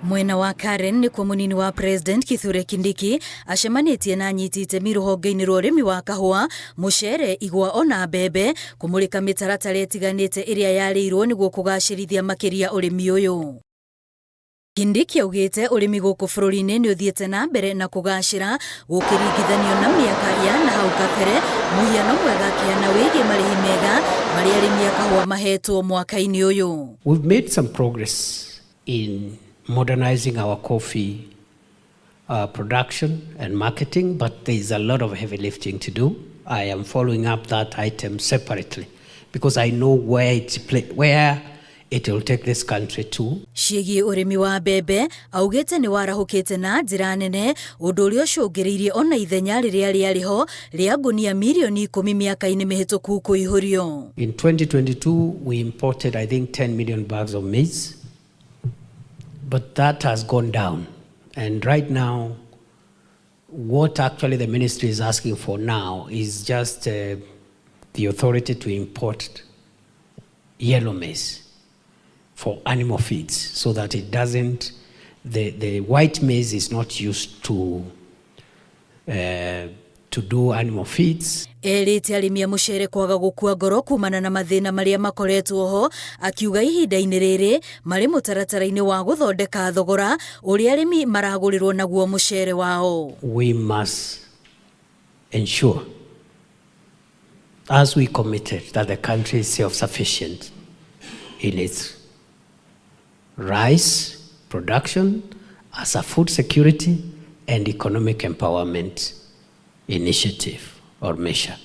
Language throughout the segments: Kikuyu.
Mwena wa Karen nĩkuo mũnini wa President Kithure Kindiki acemanĩtie na anyiti itemi rũhonge-inĩ rwa ũrĩmi wa kahũa, mũcere, igwa ona mbembe kũmũrĩka mĩtaratara ĩtiganĩte ĩrĩa yarĩirwo nĩguo kũgacĩrithia makĩria ũrĩmi ũyũ. Kindiki augĩte ũrĩmi gũkũ bũrũri-inĩ nĩ ũthiĩte na mbere na kũgacĩra gũkĩringithanio na mĩaka ya na hau kabere, mũhiano mwega akĩheana wĩgiĩ marĩhi mega marĩa arĩmi a kahũa mahetwo mwaka-inĩ ũyũ. We've made some progress in modernizing our coffee production and marketing, but there is a lot of heavy lifting to do. I am following up that item separately because I know where it will take this country to. Ciĩgiĩ ũrĩmi wa mbembe augĩte nĩ warahũkĩte na njĩra nene, ũndũ ũrĩa ũcũngĩrĩirie ona ithenya rĩrĩa rĩarĩ ho rĩa ngunia mirioni 10 mĩaka-inĩ mĩhĩtũku kũihũrio. In 2022, we imported, I think, 10 million bags of maize, but that has gone down. And right now, what actually the ministry is asking for now is just the authority to import yellow maize for animal feeds so that it doesn't, the white maize is not used to do animal feeds. Erĩte arĩmi a mũcere kwaga gũkua ngoro kumana na mathĩna marĩa makoretwo ho, akiuga ihinda-inĩ rĩrĩ marĩ mũtaratara-inĩ wa gũthondeka thogora ũrĩa arĩmi maragũrĩrwo naguo mũcere wao. We must ensure, as we committed, that the country is self-sufficient in its rice production as a food security and economic empowerment initiative or measure.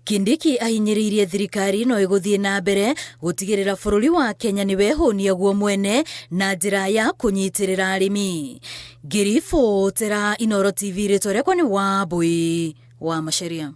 Kindiki ahinyĩrĩirie thirikari no ĩgũthiĩ na mbere gũtigĩrĩra bũrũri wa Kenya nĩ wehũnia guo mwene na njĩra ya kũnyitĩrĩra arĩmi. Ngĩribotera Inooro TV, rĩtwa rĩakwa nĩ Wambui wa Macharia.